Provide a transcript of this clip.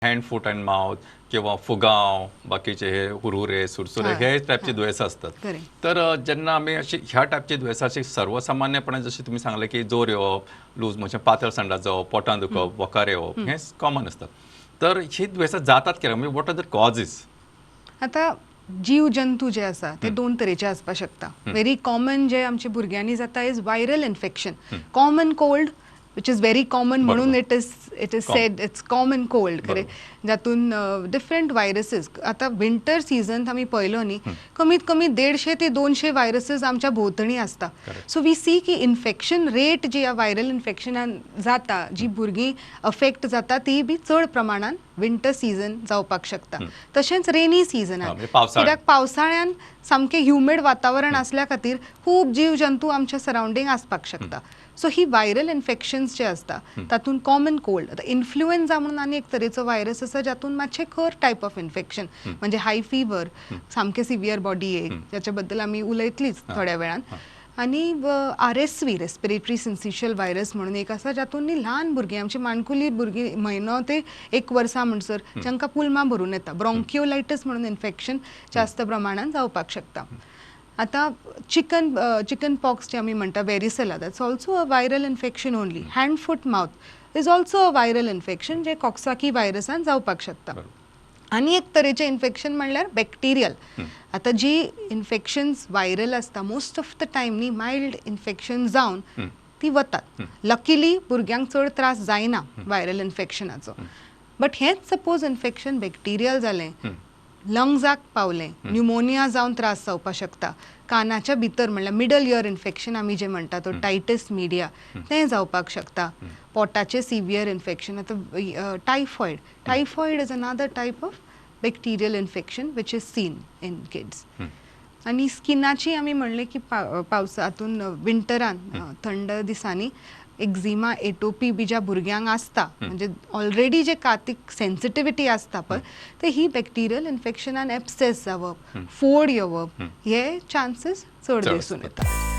Hand foot and mouth किंवा फुगांव, बाकीचे हे हुरहुरे, सुरसुरे हे टायपची दुयेंसां आसतात. तर जेन्ना आमी अशी ह्या टायपची दुयेंसां अशी सर्वसामान्यपणे, जशें तुमी सांगलें की जोर येवप, लूज मोशन, पातळ संडास जावप, पोटान दुखप, वकार येवप, हे कॉमन आसतात. तर ही दुयेंसां जातात कित्याक? म्हणजे what are the causes? आता जीव जंतू जे आसा ते दोन तरेचे आसपाक शकता. व्हेरी कॉमन जे आमच्या भुरग्यांनी जाता is viral infection, common cold, which is very common म्हणून it is said it's common cold, खरे, जातून डिफरंट व्हायरसीस. आतां विंटर सिजन आमी पळयलो न्ही, कमीत कमी 150 ते 200 व्हायरसीस आमच्या भोंवतणी आसता. सो we सी की इन्फेक्शन रेट जी ह्या व्हायरल इन्फेक्शनान जाता, जी भुरगीं अफेक्ट जाता, ती बी चड प्रमाणान विंटर सिजन जावपाक शकता. तशेंच रेनी सिजनान. म्हणजे पावसाळ्यात. कित्याक पावसाळ्यान सामकें ह्युमीड वातावरण आसल्या खातीर खूब जीव जंतू आमच्या सरावंडींग आसपाक शकता. सो ही व्हायरल इन्फेक्शन्स जे आसता तातूंत कॉमन कोल्ड, आतां इन्फ्लुएन्झा म्हणून आनी एक तरेचो व्हायरस आसा, जातून मातशें खर टायप ऑफ इन्फेक्शन, म्हणजे हाय फिवर, सामकें सिवियर बॉडी एक, जाच्या बद्दल आमी उलयतलीच थोड्या वेळान. आनी RSV, respiratory syncytial virus म्हणून एक आसा, जातून न्ही ल्हान भुरगीं, आमची माणकुली भुरगीं, म्हयनो ते एक वर्सा म्हणसर जांकां पुलमां भरून येता, ब्रोंकिओलायटीस म्हणून इन्फेक्शन जास्त प्रमाणान जावपाक शकता. आतां चिकन पॉक्स जे आमी म्हणटा, varicella, that's also a viral infection only. Hand foot mouth is also a viral infection, जे कॉक्साकी व्हायरसान जावपाक शकता. आनी एक तरेचें इन्फेक्शन म्हणल्यार बॅक्टिरियल. आतां जी इन्फेक्शन्स व्हायरल आसता, मोस्ट ऑफ the time न्ही मायल्ड इन्फेक्शन जावन ती वतात. लकीली भुरग्यांक चड त्रास जायना व्हायरल इन्फेक्शनाचो. बट हेंच सपोज इन्फेक्शन बॅक्टिरियल जालें, लंग्साक पावलें, न्युमोनिया जावन त्रास जावपाक शकता. कानाच्या भितर म्हणल्यार मिडल इयर इन्फेक्शन आमी जे म्हणटा, तो ओटायटीस मिडिया, तें जावपाक शकता. पोटाचें सिवियर इन्फेक्शन, आतां typhoid, typhoid is another type of bacterial infection which is seen in kids. आनी स्किनाची आमी म्हणलें की पावसातून, विंटरान, थंड दिसांनी एक्झिमा, एटोपी बी ज्या भुरग्यांक आसता, म्हणजे ऑलरेडी जे कातीक सेन्सिटिविटी आसता पळय, तर ही बॅक्टेरियल इन्फेक्शनान एब्सेस जावप, फोड येवप, हे चान्सीस चड चड दिसून आसतात. येता.